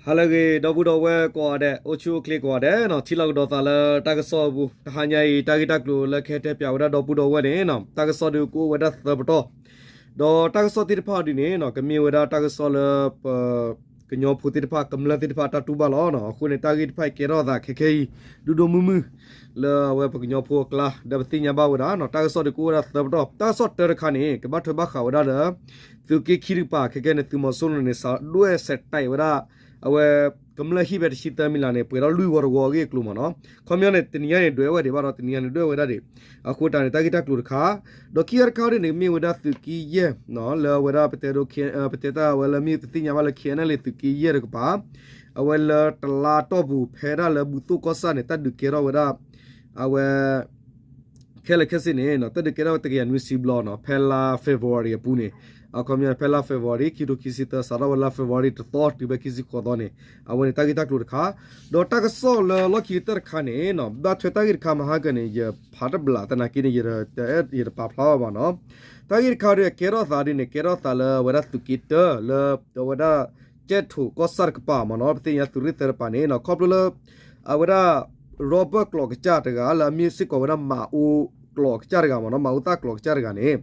ဟါလၢအဂ့ၤ ဒီပုၢ်ဒီဝဲၢ်ကိးဂၤဒဲး, အိၣ်ဆူၣ်အိၣ်ချ့ကိးဂၤဒဲးနီၤ, ထံၣ်လိာ်ကဒီးသးလၢတၢ်ကစီၣ်အပူၤ, တဟါညါအံၤ တၢ်ဂ့ၢ်တၢ်ကျိၤလၢကဟဲတဲပၠးဝဲဒၣ်ဒီပုၢ်ဒီဝဲၢ်န့ၣ်နီၤ, တၢ်ကစီၣ်ဒုးကအိၣ်ဝဲဒၣ်သၢပတီၢ်, ဒီးတၢ်ကစီၣ်သ့ၣ်တဖၣ်ဒုးန့ၣ်နီၤ ကမ့ၢ်ဝဲဒၣ်တၢ်ကစီၣ်လၢပ ကညီဖိသ့ၣ်တဖၣ် ကမျၢၢ်သ့ၣ်တဖၣ်တၢ်တူၢ်ဘၣ်လီၤနီၤ. အဃိန့ၣ် တၢ်ဂ့ၢ်တဖၣ်အံၤကဲထီၣ်သးခဲခဲအံၤ ဒိၣ်ဒိၣ်မုၢ်မုၢ် လၢအဝဲပကညီဖိအကျါ ဒီးပသ့ၣ်ညါဘၣ်ဝဲဒၣ်နီၤ, တၢ်ကစီၣ်ဒုးကအိၣ်ဝဲဒၣ်သၢပတီၢ်, တၢ်ကစီၣ်တၢတခါန့ၣ် ကဘၣ်ထွဲဘၣ်ဃးဝဲဒၣ်လၢ သုးက့ခံတကပၤ ခဲခဲန့ၣ် သုးမီၤစိရိၤန့ၣ် စးဒွဲၣ်စဲးတဲာ်ဝဲဒၣ် အဝဲ ကမျၢၢ်ဟံၣ်ဖဲတဆံသၢမံၤလးန့ၣ် ပှဲၤထီၣ်လွံၢ်ဂီၤတဂီၤအဂ့ၢ်အကျိၤမ့ၢ်နီၤ. ခီပညီန့ၣ် တနံၤညါန့ၣ် ဒွဲၣ်ဝဲဒံးဘၣ်ဒီး တနံၤညါန့ၣ် ဒွဲၣ်ဝဲဒၣ်ဒံး, အဃိတၢ်န့ၣ် တၢ်ဂ့ၢ်တၢ်ကျိၤတခါ, ဒီးခံဂၤတခါဒ်န့ၣ် ကမ့ၢ်ဝဲဒၣ်သုးက့ယဲၢ်နီၤ, လၢအဝဲဒၣ်ပတဲဒိ ပတဲတၢ်ဝဲလၢမ့ၢ်ပသ့ၣ်ညါဘၣ်လၢ KNLA သုးက့ယဲၢ်တကပၤ, အဝဲလၢတလါအတီၢ်ပူၤ ဖဲဒၣ်လၢဘူၣ်သိၣ်ကီၢ်ဆၣ်န့ၣ် တၢ်ဒုးကဲထီၣ်ဝဲဒၣ် အဝဲ ခဲလၢာ်ခဲဆ့န့ၣ် တၢ်ဒုးကဲထီၣ်ဝဲတကယၤနွံဆံဘျီနီၤ, ဖဲလါ February အပူၤန့ၣ်, အခီပညီ ဖဲလါ February ခံထိခံဆံသၢ စးထီၣ်ဝဲလါ February တသီ တုၤဖဲခံဆံဃိးသီန့ၣ်, အဝဲန့ၣ်တၢ်ဂ့ၢ်တၢ်ကျိၤတခါ, ဒီးတၢ်ကစီၣ်လၢလီၢ်ခံကတၢၢ်တခါန့ၣ်နီၤ, ဘၣ်ထွဲတၢ်ဂ့ၢ်တခါမဟါကၢန့ၣ် ယဖးတဘျးသနာ်က့န့ၣ် ယတပာ်ဖျါဘၣ်ဘၣ်နီၤ. တၢ်ဂ့ၢ်တခါဒီးကဲထီၣ်သးဒ်န့ၣ် ကဲထီၣ်သးလၢအဝဲဒၣ်သုးက့တၢ လၢအဝဲဒၣ် ကဲၣ်ထိၣ်ကီၢ်ဆၣ်တကပၤမ့ၢ်နီၤ, ပသ့ၣ်ညါသုးရ့ၣ်သၢတကပၤန့ၣ်နီၤ, ခီဖျိလၢ အဝဲဒၣ် Robert ကျိာ်ကစၢ်တဂၤ လၢအမ့ၢ်စ့ၢ်ကီးဝဲဒၣ်မၤအူကျိာ်ကစၢ်တဂၤမ့ၢ်နီၤ, မၤအူသၣ်ကျိာ်ကစၢ်တဂၤန့ၣ်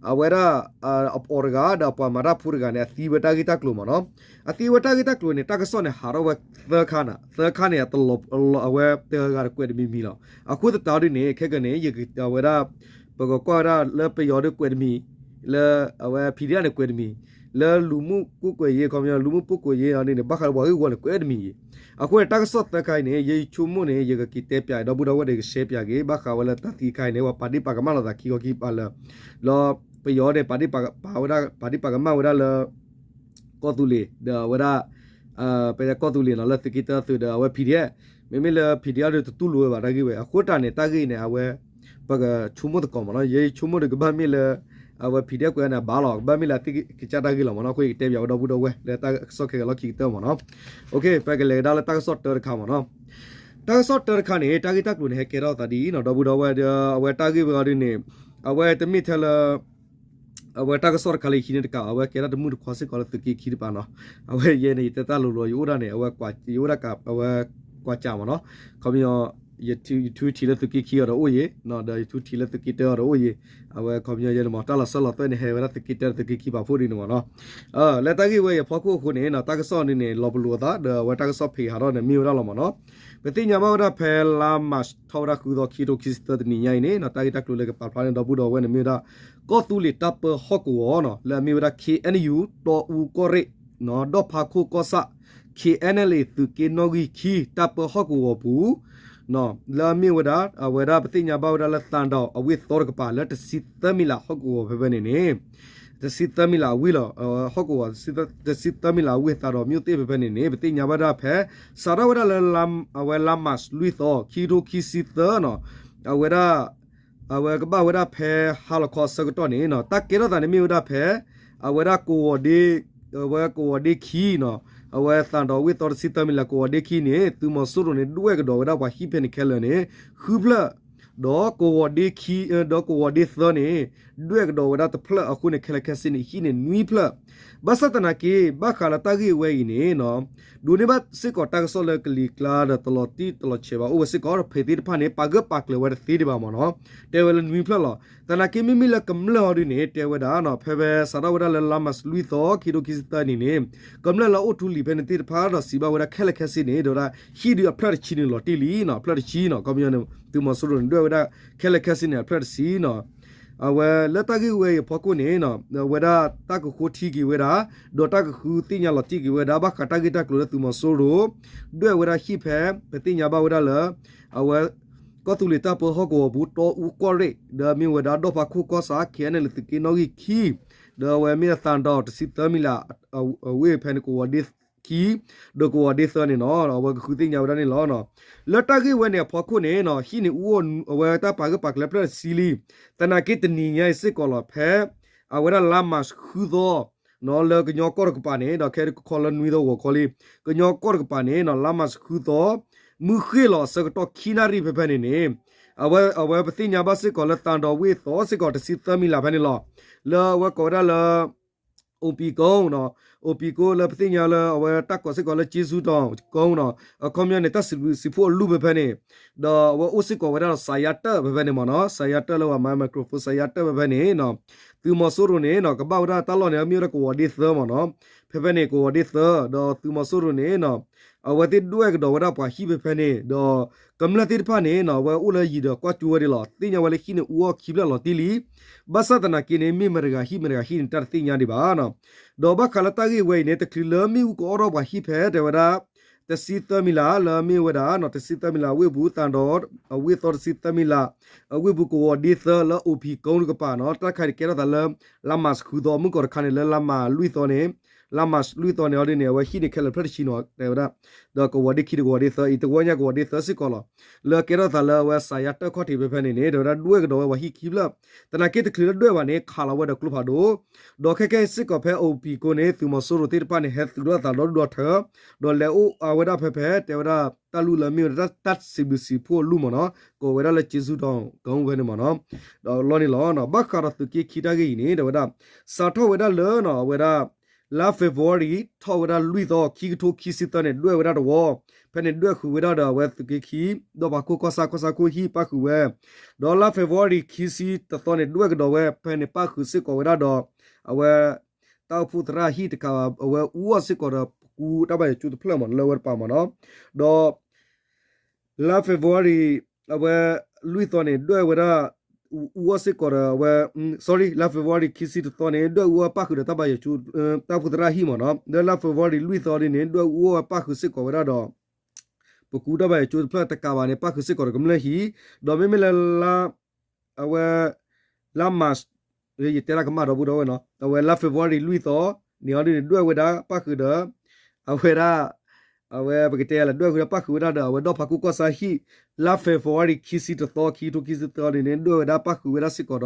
အဝဲဒၣ် အအီၤတဂၤ ဒီးအပှၤမၤတၢ်ဖိတဂၤန့ၣ် အသံဝဲတၢ်ဂ့ၢ်တၢ်ကျိၤမ့ၢ်နီၤ. အသံဝဲတၢ်ဂ့ၢ်တၢ်ကျိၤန့ၣ် တၢ်ကစီၣ်န့ၣ် ဟးထီၣ်ဝဲသၢခါန့ၣ်, သၢခါန့ၣ် အတလီၤ အဝဲတဂၤတကွဲးတမံၤမံၤလီၤ. အဃိသတးဒ်န့ၣ် ခဲကနံၣ် ယကဝဲဒၣ် ပကကွၢ်ဝဲဒၣ်လၢပယီၤဒီးကွဲးတမံၤ, လၢအဝဲ ဖံးဒ့ၣ်န့ၣ်ကွဲးတမံၤ, လၢလူၤမုၢ်ကူၣ်ကွဲးယ့ၤ ခီပညီ လူၤမုၢ်ပူၤကွဲးယ့ၤအီၤဒ်န့ၣ် ဘၣ်ဃးလၢပှၤဂ့ၢ်ဝီန့ၣ်ကွဲးတမံၤယ့ၤ. အဃိန့ၣ် တၢ်ကစီၣ်သၢခါအံၤန့ၣ် ယဆိကမိၣ်န့ၣ် ယကက့ၤတဲပၠး ဒီပုၢ်ဒီဝဲၢ်ဒီး ကရှဲပၠးက့ၤ ဘၣ်ဃးဝဲလၢတၢ်သံခါအံၤန့ၣ် ပှၤပာ်ဒ့ၣ်ပာ်ကမၣ်လိာ်သးခံခီခံကပၤလၢ လီၤ ပယီၤန့ၣ် ပာ်ဒ့ၣ်ပာ်ကမၣ်ဝဲဒၣ်လၢ ကီၢ်သူလ့ၤ ဒီးအဝဲဒၣ် ပကီၢ်သူလ့ၤနီၤ လၢသုးက့တၢသုးဒီးအဝဲ ဖံးဒ့ၣ်, မ့မ့ၢ်လၢ ဖံးဒ့ၣ်ဒီး တတူၢ်လိာ်ဝဲဘၣ်တၢ်ဂ့ၢ်ဝဲ. အဃိတၢ်န့ၣ် တၢ်ဂ့ၢ်န့ၣ် အဝဲ ပကဆိကမိၣ်သကိးမ့ၢ်နီၤ, ယဆိကမိၣ်ဒီးကဘၣ်မ့ၢ်လၢ အဝဲ ဖံးဒ့ၣ်ကွဲးန့ၣ် အဘၣ်လီၤ, ကဘၣ်မ့ၢ်လၢအသ့ၣ်ကစၢ်တၢ်ဂ့ၢ်လီၤမ့ၢ်နီၤ. အဃိ ယကတဲပၠးဝဲဒီပုၢ်ဒီဝဲၢ် လၢတၢ်ကစီၣ်ခဲကလီၢ်ခံကတၢၢ်မ့ၢ်နီၤ. ပကလဲၤကဒါလၢတၢ်ကစီၣ်တၢတခါမ့ၢ်နီၤ. တၢ်ကစီၣ်တၢတခါန့ၣ် တၢ်ဂ့ၢ်တၢ်ကျိၤန့ၣ် ဟဲကဲထီၣ်သးဒ်အံၤနီၤ ဒီပုၢ်ဒီဝဲၢ်ဒီး အဝဲတၢ်ဂ့ၢ်ဝဲအီၤဒ်န့ၣ် အဝဲတမ့ၢ်ထဲလၢ အဝဲတၢ်ကစီၣ်တခါလၢယဟံးန့ၢ်တကး အဝဲကဲထီၣ်တမုၢ်တခွါစ့ၢ်ကီးလၢသုးက့ခံတကပၤနီၤ. အဝဲယဲန့ၣ် ယတဲတၢ်လိၤလိၤ ယအိၣ်ဒၣ်န့ၣ် အဝဲ ယအိၣ်ဒၣ်ကး အဝဲကွၢ်စးမ့ၢ်နီၤ. ခီပညီ ယထူထံးလၢသုးက့ခံအီၤဒီးအိၣ်ယံၤ, ဒီးယထူထံးလၢသုးက့တၢအီၤဒီးအိၣ်ယံၤ, အဝဲခီပညီယဲန့ၣ်မ့ၢ် တၢ်လီၤစၢလီၤသွဲၣ်န့ၣ် ဟဲဝဲဒၣ်သုးက့တၢ သုးက့ခံပာ်ဖှိၣ်ဒ်န့ၣ်မ့ၢ်နီၤ. လၢတၢ်ဂ့ၢ်ဝဲအံၤအဖီခိၣ်အဃိန့ၣ် တၢ်ကစီၣ်ဒ်န့ၣ် လီၤပလိာ်အသး ဒီးအဝဲတၢ်ကစီၣ်ဖံးဟးထီၣ်န့ၣ် မ့ၢ်ဝဲဒၣ်လီၤမ့ၢ်နီၤ. ပသ့ၣ်ညါဘၣ်ဝဲဒၣ်ဖဲလါမး ထီၣ်ဝဲဒၣ်ဃုသီ ခံထိခံဆံသၢ တနံၤညါအံၤန့ၣ် တၢ်ဂ့ၢ်တၢ်ကျိၤလၢကပာ်ဖျါန့ၣ် ဒီပုၢ်ဒီဝဲၢ်န့ၣ်မ့ၢ်ဝဲဒၣ် ကီၢ်သူလ့ၤတၢ်ပၢဟီၣ်ကဝီၤနီၤ လၢအမ့ၢ်ဝဲဒၣ် ခ့ၣ်အဲၣ်ယူၣ် တီအူကီၢ်ရ့ၣ် ဒီၣ်ဖးခိၣ်ကီၢ်ဆၣ် ခ့ၣ်အဲၣ်ယူၣ် သုးက့နီၣ်ဂံၢ်ခံ တၢ်ပၢဟီၣ်ကဝီၤပူၤ လၢအမ့ၢ်ဝဲဒၣ် အဝဲဒၣ်ပသ့ၣ်ညါဘၣ်ဝဲဒၣ်လၢသးဒီးအဝ့ၢ်သီတကပၤ လၢတဆံသၢမံၤလးဟီၣ်ကဝီၤဖဲဖဲန့ၣ်န့ၣ် တဆံသၢမံၤလးအဝ့ၢ်လီၤ. ဟီၣ်ကဝီၤ တဆံသၢမံၤလးအဝ့ၢ် သးဒီးမ့ၢ်သ့ၣ်ဖဲဖဲန့ၣ်န့ၣ် ပသ့ၣ်ညါဘၣ်ဒၣ်ဖဲ စးထီၣ်ဝဲဒၣ်လၢ အဝဲလါမးလွံၢ်သီ ခံကထိခံဆံသၢနီၤ အဝဲဒၣ် အဝဲကဘၣ်ဝဲဒၣ်ဖဲဟါလီၤခီအဆၢကတီၢ်န့ၣ်နီၤ တၢ်ကဲထီၣ်သးန့ၣ်မ့ၢ်ဝဲဒၣ်ဖဲ အဝဲဒၣ်ကဝီၤဒ့ အဝဲကဝီၤဒ့ခံနီၤ အဝဲသးဒီးဝ့ၢ်သီတဆံသၢမံၤလး ကဝီၤဒ့ခံန့ၣ် သုးမီၤစိရိၤန့ၣ် ဒွဲၣ်ကဒီးဝဲဒၣ်ပှၤဟံၣ်ဖဲန့ၣ်ခဲလၢာ်န့ၣ် ဃုဖျၢၣ် ဒီးကဝီၤဒ့ခံ ဒီးကဝီၤဒ့သၢန့ၣ် ဒွဲၣ်ကဒီးဝဲဒၣ်တဖျၢၣ်အဃိန့ၣ် ခဲလၢာ်ခဲဆ့န့ၣ် ဟံၣ်န့ၣ်နွံဖျၢၣ် ဘၣ်ဆၣ်သနာ်က့ ဘၣ်ဃးလၢတၢ်ဂ့ၢ်ဝဲအံၤန့ၣ်နီၤ ဒိးန့ၢ်ဘၣ်စ့ၢ်ကီးတၢ်ကစီၣ်လၢကလံၤကျါဒီးတလီၤတံၢ်တလီၤဆဲးဘၣ် အိၣ်ဝဲစ့ၢ်ကီး ဖံးသ့ၣ်တဖၣ်န့ၣ် ပာ်ဂၢၢ်ပာ်ကျၢၤဝဲတသ့ဒံးဘၣ်မ့ၢ်နီၤ တဲဝဲလၢနွံဖျၢၣ်လီၤ. သနာ်က့မ့မ့ၢ်လၢကမျၢၢ်အီၤဒ်န့ၣ် တဲဝဲဒၣ်နီၤ ဖဲဖဲစးထီၣ်ဝဲဒၣ်လၢလါမးလွံၢ်သီ ခံကထိခံဆံသၢန့ၣ်န့ၣ် ကမျၢၢ်လၢအိၣ်ထူလံၤဖဲန့ၣ်သ့ၣ်တဖၣ်ဒီးစံးဘၣ်ဝဲဒၣ်ခဲလၢာ်ခဲဆ့န့ၣ် ဒီးဝဲဒၣ်ဟံၣ်ဒုးအဖျၢၣ်တဆံန့ၣ်လီၤတံၢ်လံနီၤ အဖျၢၣ်တဆံနီၤ ခီပညီန့ၣ် သုးမီၤစိရိၤန့ၣ် ဒွဲၣ်ဝဲဒၣ်ခဲလၢာ်ခဲဆ့န့ၣ် အဖျၢၣ်တဆံနီၤ အဝဲလၢတၢ်ဂ့ၢ်ဝဲအံၤအဖီခိၣ်န့ၣ်နီၤ အဝဲဒၣ်တၢ်ကဃိထံက့ၤဝဲဒၣ် ဒီးတၢ်ကဃုသ့ၣ်ညါလီၤတံၢ်က့ၤဝဲဒၣ် ဘၣ်ဃးတၢ်ဂ့ၢ်တၢ်ကျိၤလၢသုးမီၤစိရိၤ ဒွဲၣ်ဝဲဒၣ်ဟံၣ်ဖဲ ပသ့ၣ်ညါဘၣ်ဝဲဒၣ်လၢ အဝဲ ကီၢ်သူလ့ၤတၢ်ပၢဟီၣ်ကဝီၤပူၤ တီအူကီၢ်ရ့ၣ် ဒီးမ့ၢ်ဝဲဒၣ်ဒီၣ်ဖးခိၣ်ကီၢ်ဆၣ် ခ့ၣ်အဲၣ်ယူၣ် သုးက့နီၣ်ဂံၢ်ခံ ဒီးအဝဲမ့ၢ်ဒၣ်သးဒီးတဆံသၢမံၤလး အဝ့ၢ်ဖဲန့ၣ် ကဝီၤဒ့ခံ ဒီးကဝီၤဒ့သၢန့ၣ်နီၤ အဝဲကဃုသ့ၣ်ညါဝဲဒၣ်န့ၣ်လီၤ. လၢတၢ်ဂ့ၢ်ဝဲန့ၣ်အဖီခိၣ်န့ၣ်နီၤ ဟံၣ်န့ၣ်အူအီၤ အဝဲတၢ်ပာ်ဂၢၢ်ပာ်ကျၢၤဖျၢၣ်တဆံလံ. သနာ်က့တနံၤညါအံၤစ့ၢ်ကီးလီၤ ဖဲ အဝဲဒၣ်လါမးဃုသီ လၢကညီကီၢ်တကပၤန့ၣ် ဒီးခဲအံၤတခီလၢနွံသီဂီၤခီလံ ကညီကီၢ်တကပၤန့ၣ်နီၤ လါမးဃုသီ မုၢ်ဃ့ၢ်လီၤအဆၢကတီၢ်ခံနၣ်ရံၣ်ဖဲဖဲန့ၣ်န့ၣ် အဝဲ အဝဲပသ့ၣ်ညါဘၣ်စ့ၢ်ကီးလၢသးဒီးဝ့ၢ်သီစ့ၢ်ကီးတဆံသၢမံၤလးဖဲန့ၣ်လီၤ. လၢအဝဲကိးဝဲဒၣ်လၢ အိၣ်ပံၤကိနီၤ အိၣ်ပံၤကိလၢပသ့ၣ်ညါလၢအဝဲတၢ်ကိးစ့ၢ်ကီးလၢ ကၠ့စူးတီၤ ကိနီၤ အခီပညီန့ၣ် တၢ်စံးဘျုးစံးဖှိၣ်အလုၢ်ဖဲဖဲန့ၣ်, ဒီးအဝဲအိၣ်စ့ၢ်ကီးဝဲဒၣ်ဒီး စးယါတၢၣ်ဖဲဖဲန့ၣ်မ့ၢ်နီၤ, စးယါတၢၣ်လၢပှၤမၤ microphone စးယါတၢၣ်ဖဲဖဲန့ၣ်နီၤ, သုးမီၤစိရိၤန့ၣ်နီၤ ကဘၣ်ဝဲဒၣ်တၢ်လီၢ်န့ၣ် မ့ၢ်ဝဲဒၣ်ကဝီၤဒ့သၢမ့ၢ်နီၤ, ဖဲဖဲန့ၣ် ကဝီၤဒ့သၢ ဒီးသုးမီၤစိရိၤန့ၣ်နီၤ အဝဲသ့ၣ်ဒွဲၣ်ကဒီးဝဲဒၣ်ပှၤဟံၣ်ဖဲဖဲန့ၣ်, ဒီးကမျၢၢ်သ့ၣ်တဖၣ်န့ၣ်နီၤ အဝဲအိၣ်လၢယံၤဒီးကွၢ်ကၠိဝဲဒၣ်လီၤ. သ့ၣ်ညါဝဲလၢဟံၣ်န့ၣ်အူအီၣ်ခံဖျၢၣ်လီၤတံၢ်လံ, ဘၣ်ဆၣ်သနာ်က့န့ၣ် မ့ၢ်မတၤတဂၤဟံၣ်မတၤတဂၤဟံၣ်န့ၣ် တၢ်တသ့ၣ်ညါဒံးဘၣ်နီၤ. ဒီးဘၣ်ဃးလၢတၢ်ဂ့ၢ်ဝဲအံၤန့ၣ် တချုးလၢမ့ၣ်အူကအီၣ်ထီၣ်ပှၤဟံၣ်ဖဲ တဲဝဲဒၣ် တဆံသၢမံၤလး လၢမ့ၢ်ဝဲဒၣ်နီၤ တဆံသၢမံၤလး ဝ့ၢ်ပူၤ သၣ်ဒီး အဝ့ၢ်သီ တဆံသၢမံၤလး အဝ့ၢ်ပူၤကဝီၤဒ့သၢလၢအိၣ်ပံၤကိတကပၤနီၤ, တၢ်တခါန့ၣ်ကဲထီၣ်သးလၢ လါမၢ်ၡးဃုသီ မုၢ်ကီၢ်တခါန့ၣ် လၢလါမၢ်လွံၢ်သီန့ၣ်, လါမၢ်လွံၢ်သီန့ၣ်အီၤဒ်န့ၣ် အဝဲဟံၣ်န့ၣ်ခဲလၢာ်ဖျၢၣ်တဆံနီၤ တဲဝဲဒၣ်, ဒီးကဝီၤဒ့ခံဒီးကဝီၤဒ့သၢ အံၤတဝီညါကဝီၤဒ့သၢစ့ၢ်ကီးလီၤ. လၢကဲထီၣ်သးလၢအဝဲစးယါတၢၣ်ခီၣ်ထံးဖဲဖဲန့ၣ်န့ၣ် တဲဝဲဒၣ်ဒွဲၣ်ကဒီးဝဲပှၤဟံၣ်ခံဖျၢၣ်, သနာ်က့တချုးလၢဒွဲၣ်ဘၣ်န့ၣ် ခးလီၤဝဲဒီးကျိဖးဒိၣ်, ဒီးခဲခဲအံၤစ့ၢ်ကီးဖဲအိၣ်ပံၤကိန့ၣ် သုးမီၤစိရိၤသ့ၣ်တဖၣ်န့ၣ် ဟဲသုးထီၣ်သးဒီဒူၣ်ဒီထၢ ဒီးလဲၤအိၣ်အဝဲဒၣ်ဖဲဖဲ တဲဝဲဒၣ်တၢ်လုၢ်လၢမ့ၢ်ဝဲဒၣ်တၢ်စံးဘျုးစံးဖှိၣ်အလုၢ်မ့ၢ်နီၤ, ကိးဝဲဒၣ်လၢ ကၠ့စူးတီၤ ကိဖဲန့ၣ်မ့ၢ်နီၤ, ဒီးလီၤန့ၣ်လီၤ. ဘၣ်ဃးဒီးသုးက့ခံတၢ်ဂ့ၢ်အံၤန့ၣ် တဲဝဲဒၣ် စးထီၣ်ဝဲဒၣ်လၢနီၤ အဝဲဒၣ် လါ February ထီၣ်ဝဲဒၣ်လွံၢ်သီ ခံကထိခံဆံသၢန့ၣ် ဒွဲၣ်ဝဲဒၣ်တဝီ, ဖဲန့ၣ်ဒွဲၣ်ဃုာ်ဝဲဒၣ်ဒီးအဝဲသုးက့ခံ ဒီးပှၤခိၣ်ကီၢ်ဆၣ် ကီၢ်ဆၣ်ခိၣ်ဟံၣ်ပၣ်ဃုာ်ဝဲ, ဒီးလါ February ခံဆံတသီန့ၣ် ဒွဲၣ်ကဒီးဝဲ ဖဲန့ၣ်ပၣ်ဃုာ်စ့ၢ်ကီးဝဲဒၣ်ဒီး အဝဲ တၢ်အိၣ်ဖှိၣ်သရၣ်ဟံၣ်တကးဘၣ် အဝဲအူအီၣ်စ့ၢ်ကီးဒီးပကူတၢ်ဘၣ်ယိၤကၠိတဖျၢၣ်မ့ၢ်နီၤ လၢဝဲတပၤမ့ၢ်နီၤ, ဒီး လါ February အဝဲလွံၢ်သီန့ၣ် ဒွဲၣ်ဝဲဒၣ် အူအီၣ်စ့ၢ်ကီးဒီးအဝဲ sorry လါ February ခံဆံတသီန့ၣ် ဒွဲၣ်အူအီၣ်ပၣ်ဃုာ်ဒီးတၢ်ဘၣ်ယိၤကၠိ တၢ်အိၣ်ဖှိၣ်သရၣ်ဟံၣ်မ့ၢ်နီၤ, ဒီးလါ February လွံၢ်သီဒ်န့ၣ် ဒွဲၣ်အူအီၣ်ပၣ်ဃုာ်စ့ၢ်ကီးဝဲဒၣ်ဒီး ပကူတၢ်ဘၣ်ယိၤကၠိတဖျၢၣ်တကးဘၣ်န့ၣ် ပၣ်ဃုာ်စ့ၢ်ကီးဒီးကမျၢၢ်ဟံၣ်, ဒီးမ့မ့ၢ်လၢလါ အဝဲ လါ March ယတဲဒၣ်ကမၣ်ဒီပုၢ်ဒီဝဲၢ်နီၤ အဝဲလါ February လွံၢ်သီ န့ၣ်အီၤဒ်န့ၣ် ဒွဲၣ်ဝဲဒၣ်ပၣ်ဃုာ်ဒီး အဝဲဒၣ် အဝဲပကတဲလၢဒွဲၣ်ဃုာ်ဒီးပၣ်ဃုာ်ဝဲဒၣ်ဒီး အဝဲဒီးဖးခိၣ်ကီၢ်ဆၣ်ဟံၣ် လါ February ခံဆံတသီ ခံကထိခံဆံသၢန့ၣ်န့ၣ် ဒွဲၣ်ဝဲဒၣ်ပၣ်ဃုာ်ဝဲဒၣ်စ့ၢ်ကီးဒီး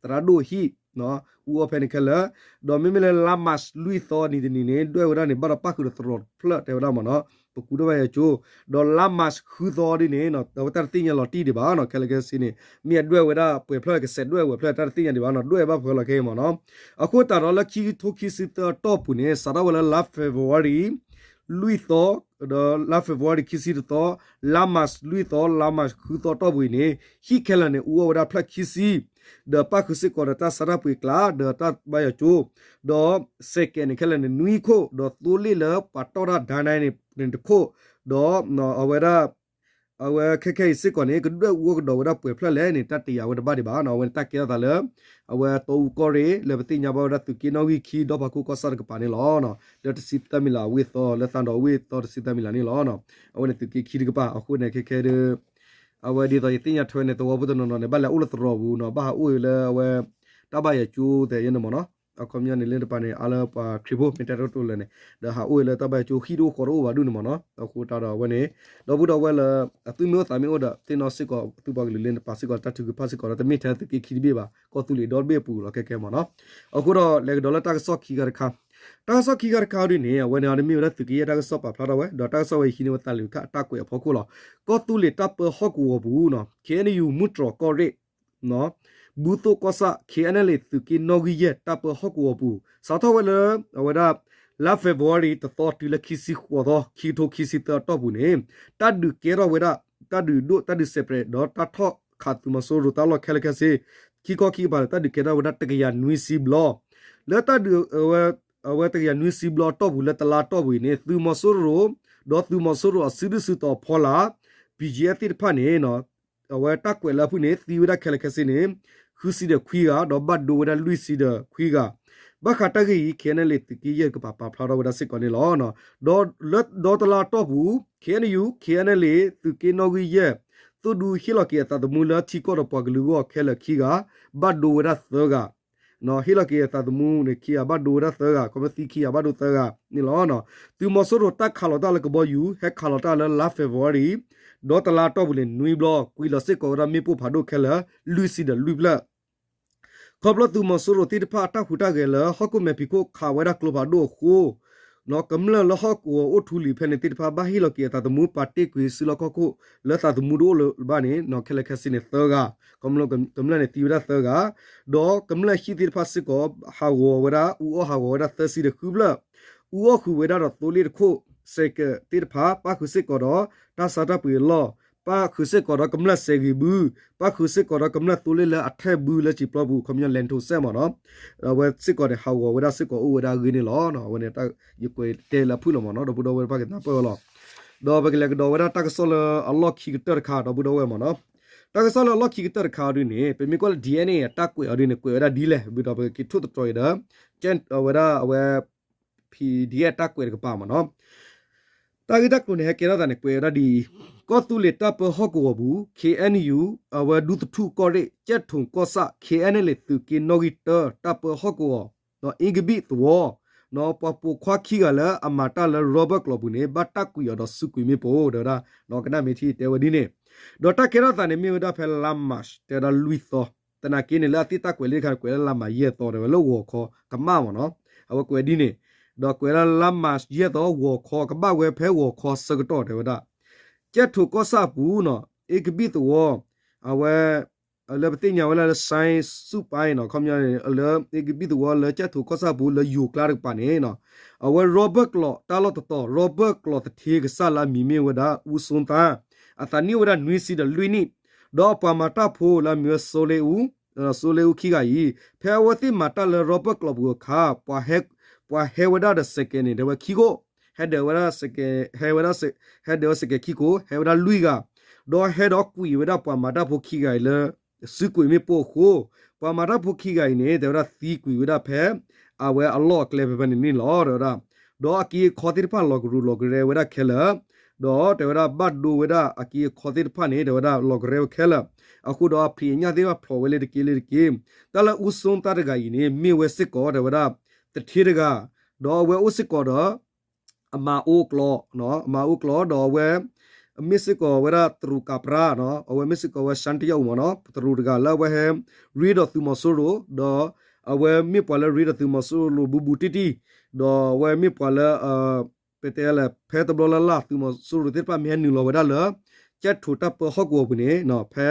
သရၣ်ဒိၣ်ဟံၣ် အူအီၣ်ဖဲန့ၣ်ခဲလၢာ်, ဒီးမ့မ့ၢ်လၢလါ March လွံၢ်သီနံၤတနံၤန့ၣ် ဒွဲၣ်ဝဲဒၣ်န့ၣ် ဘၣ်ဒီးပၣ်ဃုာ်ဒီးသရိာ်တဖျၢၣ်တဲဝဲဒၣ်မ့ၢ်နီၤ, ပကူတၢ်ဘၣ်ယိၤကၠိ, ဒီးလါ March ဃုသီဒ်န့ၣ် အဝဲတၢ်တသ့ၣ်ညါလီၤတံၢ်ဒံးဘၣ်နီၤ ခဲလၢာ်ခဲဆ့န့ၣ် မ့ၢ်အဒွဲၣ်ဝဲဒၣ်ပှဲၤဖျၢၣ် ကစဲးဒွဲၣ်ဝဲဖျၢၣ်တၢ်တသ့ၣ်ညါဒံးဘၣ်နီၤ ဒွဲၣ်ဘၣ်ပှဲၤလီၤခဲအံၤမ့ၢ်နီၤ, အဃိသတးဒီးလၢခံကထိခံဆံသၢအတီၢ်ပူၤန့ၣ် စးထီၣ်ဝဲလၢလါ February လွံၢ်သီ ဒီးလါ February ခံဆံတသီ, လါ March လွံၢ်သီ, လါ March ဃုသီတီၢ်ပူၤအံၤန့ၣ် ဟံၣ်ခဲလၢာ်န့ၣ် အူအီၣ်ဝဲဒၣ်ဖျၢၣ်ခံဆံ, ဒီးပၣ်ဃုာ်စ့ၢ်ကီးဒီးတၢ်ဆါတၢ်ပှ့ၤကျါ ဒီးတၢ်ဘါယွၤကၠိ, ဒီးစဲးကဲးန့ၣ်ခဲလၢာ်န့ၣ် နွံခိၣ်, ဒီးသိလ့ၣ်လၢပှၤတီၢ်တၢ်ဒါနၤန့ၣ်တခိၣ်, ဒီးအဝဲဒၣ် အဝဲခဲခဲအံၤစ့ၢ်ကီးန့ၣ် ကဒွဲၣ်အူအီၣ်ကဒီးဝဲဒၣ်ပှဲၤဖျၢၣ်လဲၣ်န့ၣ် တၢ်တယာ်ဝဲတဘၣ်ဒံးဘၣ်နီၤ, အဝဲန့ၣ်တၢ်ကဲထီၣ်သးလၢ အဝဲတီအူကီၢ်ရ့ၣ် လၢပသ့ၣ်ညါဘၣ်ဝဲဒၣ်သုးက့နီၣ်ဂံၢ်ခံ ဒီဖးခိၣ်ကီၢ်ဆၣ်တကပၤန့ၣ်လီၤ. လၢတဆံသၢမံၤလးအဝ့ၢ်သီ လၢသးဒီးအဝ့ၢ်သီတဆံသၢမံၤလးန့ၣ်လီၤ. အဝဲန့ၣ်သုးက့ခံတကပၤ အဃိန့ၣ်ခဲခဲဒၣ် အဝဲဒ်သိးယသ့ၣ်ညါထွဲန့ၣ် သဝီဖိတနီၤနီၤန့ၣ် ဘၣ်လဲၤအိၣ်လၢသရိာ်ပူၤနီၤ, ဘၣ်ဟးအိၣ်လၢအဝဲ တၢ်ဘါယွၤကၠိသဲးယဲန့ၣ်မ့ၢ်နီၤ, အခီပညီန့ၣ်လၢတပၤန့ၣ် အါလၢပှၤခရံာ်ဖိမ့ၢ်တဲတၢ်တိၢ်လၢာ်န့ၣ် ဒီးဟးအိၣ်လၢတၢ်ဘါယွၤကၠိ ဟံၣ်တအိၣ်ဃီတအိၣ်ဘၣ်ဒူၣ်န့ၣ်မ့ၢ်နီၤ, အဃိတၢ်ဒီးအဝဲန့ၣ် ဒီပုၢ်ဒီဝဲၢ်လၢ အသူၣ်မ့ၢ်အိၣ်သးမ့ၢ်အိၣ်ဒီး သ့ၣ်နီၣ်စ့ၢ်ကီး သုပှၤကလုာ်လၢနပာ်စ့ၢ်ကီးတၢ်ထုကဖၣ်စ့ၢ်ကီးဒီး တမ့ၢ်ထဲသုးက့ခံတဘ့ၣ်ဘၣ် ကီၢ်သူလ့ၤဒီတဘ့ၣ်အပူၤလီၤခဲခဲမ့ၢ်နီၤ, အဃိဒီးလဲၤကဒီးလၢတၢ်ကစီၣ်ခံဂၤတခါ တၢ်ကစီၣ်ခံဂၤတခါဒ်န့ၣ် အဝဲန့ၣ်အီၤတမ့ၢ်ဝဲဒၣ်သုးက့ယဲၢ်တၢ်ကစီၣ်ပာ်ဖျါထီၣ်ဝဲ ဒီးတၢ်ကစီၣ်ဝဲအံၤဟံးန့ၢ်ဝဲသးလံၤခၣ်အတၢ်ကွဲးအဖီခိၣ်လီၤ. ကီၢ်သူလ့ၤတၢ်ပၢဟီၣ်ကဝီၤပူၤနီၤ ခ့ၣ်အဲၣ်ယူၣ် မုၢ်တြီၤကီၢ်ရ့ၣ် ဘူးသိၣ်ကီၢ်ဆၣ် ခ့ၣ်အဲၣ်ယူၣ် သုးက့နီၣ်ဂံၢ်ယဲၢ် တၢ်ပၢဟီၣ်ကဝီၤပူၤ စးထီၣ်ဝဲလၢ အဝဲဒၣ် လါ February တသီတုၤလၢခံဆံဃိးသီ ခံကထိခံဆံသၢအတီၢ်ပူၤန့ၣ် တၢ်ဒုးကဲထီၣ်ဝဲဒၣ် တၢ်ဒုးဒိၣ် တၢ်ဒုးစဲးပြဲး ဒီးတၢ်ထီၣ်ခးသုးမီၤစိရိၤတၢ်လီၢ်ခဲလၢာ်ခဲဆ့ ခံခီခံကပၤန့ၣ် တၢ်ဒုးကဲထီၣ်ဝဲဒၣ်တကယၤနွံဆံဘျီ လၢတၢ်ဒုး အဝဲ အဝဲတကယၤနွံဆံဘျီအတီၢ်ပူၤလၢတလါအတီၢ်ပူၤအံၤန့ၣ် သုးမီၤစိရိၤ ဒီးသုးမီၤစိရိၤအစုဒုၣ်စုတီၤဖီလာ် BGF သ့ၣ်တဖၣ်န့ၣ် အဝဲတၢ်ကွဲးလၢအဖုၣ်န့ၣ် သံဝဲဒၣ်ခဲလၢာ်ခဲဆ့န့ၣ် ဃုဆံဒီးခွံဂၤ ဒီးဘၣ်ဒိဝဲဒၣ်လွံၢ်ဆံဒီးခွံဂၤ ဘၣ်ဃးတၢ်ဂ့ၢ်အံၤ ခ့ၣ်အဲၣ်ယူၣ် သုးက့ယဲၢ်ကပၤပာ်ဖျါထီၣ်ဝဲဒၣ်စ့ၢ်ကီးန့ၣ်လီၤ. ဒီးလၢဒီတလါအတီၢ်ပူၤ ခ့ၣ်အဲၣ်ယူၣ် ခ့ၣ်အဲၣ်ယူၣ် သုးက့နီၣ်ဂံၢ်ယဲၢ် သုးဒူဟ့ၣ်လီၤက့ၤအသးသမူလၢထံကီၢ်ဒီးပှၤကလုာ်အဂီၢ်ခဲလၢာ်ခံဂၤ ဘၣ်ဒိဝဲဒၣ်သၢဂၤ ဟ့ၣ်လီၤက့ၤအသးသမူန့ၣ်ခံဂၤ ဘၣ်ဒိဝဲဒၣ်သၢဂၤ ခီဖျိသံခံဂၤဘၣ်ဒိသၢဂၤန့ၣ်လီၤ. သုးမီၤစိရိၤတၢ်ခးလီၤတၢ်လၢကဘီယူၤ ဟဲခးလီၤတၢ်လၢလါ February ဒီးတလါအတီၢ်ပူၤန့ၣ် နွံဘျီ ကွံာ်လီၤစ့ၢ်ကီးဝဲဒၣ်မ့ၣ်ပိၢ်ဖးဒိၣ်ခဲလၢာ် လွံၢ်ဆံဒီးလွံၢ်ဖျၢၣ် ခီဖျိသုးမီၤစိရိၤသ့ၣ်တဖၣ်အတၢ်ဟူးတၢ်ဂဲၤလၢဟီၣ်ခိၣ်မဲာ်ဖံးခိၣ်ခးဝဲဒၣ်ကျိဖးဒိၣ်အဃိ ကမျၢၢ်လၢဟီၣ်ကဝီၤအိၣ်ထူလံၤဖဲန့ၣ်သ့ၣ်တဖၣ် ဘၣ်ဟ့ၣ်လီၤက့ၤအသးသမူပာ်တ့ၢ်ကွံာ်စုလီၢ်ခီၣ်ခိၣ်လၢသးသမူတအိၣ်လၢၤဘၣ်န့ၣ် ခဲလၢာ်ခဲဆ့န့ၣ်သၢဂၤ ကမျၢၢ်န့ၣ်သံဝဲဒၣ်သၢဂၤ ဒီးကမျၢၢ်ဟံၣ်သ့ၣ်တဖၣ်စ့ၢ်ကီး ဟးဂီၤဝဲဒၣ် အူအီၣ်ဟးဂီၤဝဲဒၣ်သၢဆံဒီးဃုဖျၢၣ် အူအီၣ်ဃုာ်ဝဲဒၣ်ဒီးသိလ့ၣ်တခိၣ် စဲးကဲးသ့ၣ်တဖၣ် ပၣ်ဃုာ်စ့ၢ်ကီးဒီး တၢ်ဆါတၢ်ပှ့ၤအလီၢ်, ပၣ်ဃုာ်စ့ၢ်ကီးဒီးကမျၢၢ်စဲးဂ့ၤဘု, ပၣ်ဃုာ်စ့ၢ်ကီးဒီးကမျၢၢ်သိလ့ၣ်လၢအထဲၣ်ဘုလၢစံာ်ပျီပူၤ ခီပညီ land toll စဲးမ့ၢ်နီၤ, အဝဲစ့ၢ်ကီးန့ၣ် ဟးဂီၤဝဲဒၣ်စ့ၢ်ကီးအိၣ်ဝဲဒၣ်အဂ့ၢ်န့ၣ်လီၤ. အဝဲန့ၣ် ယကွဲးတဲလၢအဖုၣ်လီၤမ့ၢ်နီၤ ဒီပုၢ်ဒီဝဲၢ်တဖၣ်ကနၢ်ပၢၢ်ဝဲလီၤ. ဒီးပကလဲၤကဒီးဝဲဒၣ်တၢ်ကစီၣ်လၢအလီၢ်ခံကတၢၢ်တခါ ဒီပုၢ်ဒီဝဲၢ်မ့ၢ်နီၤ, တၢ်ကစီၣ်လၢအလီၢ်ခံကတၢၢ်တခါအီၤဒ်န့ၣ် ပမ့ၢ်ကွၢ်လၢ DNA အတၢ်ကွဲးအီၤဒ်န့ၣ် ကွဲးဝဲဒၣ်ဒ်လဲၣ် ဝံၤဒီးပကက့ၤထိၣ်သတြီၤအံၤဒီး ဝဲဒၣ်အဝဲ PDF တၢ်ကွဲးတကပၤမ့ၢ်နီၤ, တၢ်ဂ့ၢ်တၢ်ကျိၤန့ၣ် ဟဲကဲထီၣ်သးန့ၣ် ကွဲးဝဲဒၣ်ဒ်အံၤ, ကီၢ်သူလ့ၤတၢ်ပၢဟီၣ်ကဝီၤပူၤ KNU အဝဲဒူသထူၣ်ကီၢ်ရ့ၣ် ကၠဲၣ်ထိၣ်ကီၢ်ဆၣ် KNLA သုးက့နီၣ်ဂံၢ်တၢ တၢ်ပၢဟီၣ်ကဝီၤ အ့ကဘံၣ်သဝီ ပှၤပိာ်ခွါခံဂၤလၢအမၤတၢ်လၢ Robert ကျိာ်ပူၤန့ၣ် ဘၣ်တၢ်ကွံာ်အီၤဒီးစုကွံာ်မ့ၣ်ပိၢ် တဲဝဲဒၣ် ကနၣ်မ့ၢ်ထံတဲဝဲဒ်န့ၣ်, ဒီးတၢ်ကဲထီၣ်သးန့ၣ် မ့ၢ်ဝဲဒၣ်ဖဲလါ March တဲဝဲဒၣ်လွံၢ်သီ, သနာ်က့န့ၣ် လၢအသ့ၣ်တၢ်ကွဲးလံတခါန့ၣ် ကွဲးလၢလါမးယဲၢ်သီ တဲဝဲလၢဂီၤခီကမၣ်မ့ၢ်နီၤ, အဝဲကွဲးဒ်န့ၣ်, ဒီးကွဲးလၢလါမးယဲၢ်သီ ဂီၤခီကဘၣ်ဝဲဖဲဂီၤခီဆၢကတီၢ်တဲဝဲဒၣ်, ကၠဲၣ်ထိၣ်ကီၢ်ဆၣ်ပူၤနီၤ အ့ကဘံၣ်သဝီ, အဝဲ လၢပသ့ၣ်ညါဝဲလၢ စဲးစူၣ်ပၢ်နီၤ ခီပညီန့ၣ် လၢအ့ကဘံၣ်သဝီလၢကၠဲၣ်ထိၣ်ကီၢ်ဆၣ်ပူၤလၢယိၤကျါတကပၤန့ၣ်နီၤ, အဝဲ Robert ကျိာ်တၢ်လီၢ်တတီၤ Robert ကျိာ်သထ့ကစၢ်လၢအမံၤမ့ၢ်ဝဲဒၣ် အူစိသါ, အသးနံၣ်အိၣ်ဝဲဒၣ်နွံဆံဒီးလွံၢ်နံၣ်, ဒီးအပှၤမၤတၢ်ဖိလၢအမံၤဝဲ စိလ့အူ, စိလ့အူခံဂၤအံၤ ဖဲအဝဲသ့ၣ်မၤတၢ်လၢ Robert ကျိာ်ပူၤအခါ ပှၤဟဲဝဲဒၣ်ဒီးစဲးကဲးန့ၣ် တဲဝဲခံခိၣ်, ဟဲဒၣ်ဝဲဒၣ် ဟဲဝဲဒၣ်စဲးကဲးခံခိၣ် ဟဲဝဲဒၣ်လွံၢ်ဂၤ, ဒီးဟဲဒီးကွံာ်ဝဲဒၣ်ပှၤမၤတၢ်ဖိခံဂၤအံၤလၢ စုကွံာ်မ့ၣ်ပိၢ်အဃိ, ပှၤမၤတၢ်ဖိခံဂၤအံၤန့ၣ် တဲဝဲဒၣ်သံကွံာ်ဝဲဒၣ်ဖဲ အဝဲအလီၢ်အကျဲဖဲဖဲန့ၣ်န့ၣ်လီၤ တဲဝဲဒၣ်, ဒီးအက့အခီသ့ၣ်တဖၣ်လီၤကရူၤလီၤကရဲဝဲဒၣ်ခဲလၢာ်, ဒီးတဲဝဲဒၣ်ဘၣ်ဒိဝဲဒၣ်အက့အခီသ့ၣ်တဖၣ်န့ၣ် တဲဝဲဒၣ်လီၤကရဲဝဲခဲလၢာ်, အဃိဒီးအဖံးအညၣ်သ့ၣ်တဖၣ်ဖျိးဝဲလၢတက့ၢ်လၢတက့ၢ်, တၢ်လၢအူစိသါတဂၤအံၤန့ၣ် မ့ၢ်ဝဲစ့ၢ်ကီး တဲဝဲဒၣ် သထ့တဂၤ, ဒီးအဝဲအိၣ်စ့ၢ်ကီးဒီး အမၤအိၣ်ကျိာ်, အမၤအိၣ်ကျိာ် ဒီးအဝဲ မ့ၢ်စ့ၢ်ကီးဝဲဒၣ်တရူးကးပြါ, အဝဲမ့ၢ်စ့ၢ်ကီးဝဲ ရှမ်းတရုတ် မ့ၢ်နီၤ, တရူးတဂၤလၢအဝဲဟဲ ရ့ဒီးသုးမီၤစိရိၤ, ဒီးအဝဲမ့ၢ်ပှၤလၢရ့ဒီးသုးမီၤစိရိၤဘူးဘူးတံၢ်တံၢ်, ဒီးအဝဲမ့ၢ်ပှၤလၢ ပတဲလဲၣ် ဖဲတဘျီလၢ်လၢ် သုးမီၤစိရိၤသ့ၣ်တဖၣ်မ့ၢ်ဟဲနုာ်လီၤဝဲဒၣ်လၢ ကၠဲၣ်ထိၣ်တၢ်ပၢဟီၣ်ကဝီၤပူၤန့ၣ် ဖဲ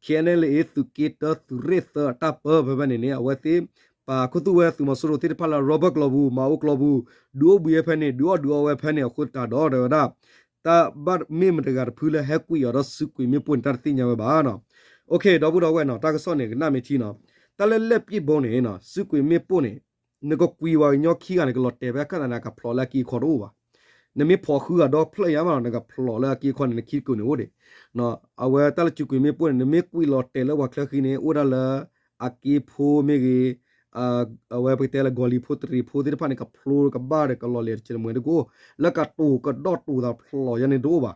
KNLA သုးက့တၢ သုးရ့ၣ်သၢအတၢ်ပၢဖဲဖဲန့ၣ်န့ၣ် အဝဲသ့ၣ် ပာ်ခူသူၣ်ဝဲသုးမီၤစိရိၤသ့ၣ်တဖၣ်လၢ Robert ကျိာ်ပူၤ မၤအိၣ်ကျိာ်ပူၤ ဒုးအိၣ်ဘှံးဝဲဖဲန့ၣ် ဒုးအီၣ်ဒုးအီဝဲဖဲန့ၣ်အဃိသတးဒီး တဲဝဲဒၣ် တၢ်ဘၣ်မ့ၢ်မတဂၤတဖုလၢဟဲကွံာ်အီၤဒီးစုကွံာ်မ့ၣ်ပိၢ်န့ၣ် တၢ်တသ့ၣ်ညါဝဲဘၣ်နီၤ. ဒီပုၢ်ဒီဝဲၢ်နီၤ တၢ်ကစီၣ်န့ၣ် ကနၣ်မ့ၢ်ထံနီၤ, တၢ်လၢလဲၣ်ပှ့ၤဘိန့ၣ် စုကွံာ်မ့ၣ်ပိၢ်န့ၣ် နကကွံာ်ပှၤကညီခံဂၤန့ၣ် ကလီၤတဲာ်ဖဲအခၣ်သးန့ၣ် ကဖျိးလၢအက့အခီတအိၣ်ဘၣ်. နမ့ၢ်ဖီၣ်ဃုဂၤဒီဖျၢၣ်ညါမးနီၤ နကဖျိးလၢအက့အခီန့ၣ် နခံတကိးန့ၣ်အိၣ်ဒံး. အဝဲတၢ်လၢစုကွံာ်မ့ၣ်ပိၢ်န့ၣ် နမ့ၢ်ကွံာ်လီၤတဲာ်လၢပှၤချၢဃံန့ၣ် အိၣ်ဒၣ်လၢ အက့ဖိမ့ၢ်ဂ့ၤ အဝဲပကတဲလၢ ကီၤလံၤဖိတရံးဖိသ့ၣ်တဖၣ်န့ၣ် ကဖျိကဘၣ်ဒီးကလီၤလဲၤတဆဲးတမှဲတကိး လၢကတိၤကဒီၣ်တိၤသးဖျိးယါန့ၣ်တအိၣ်ဘၣ်.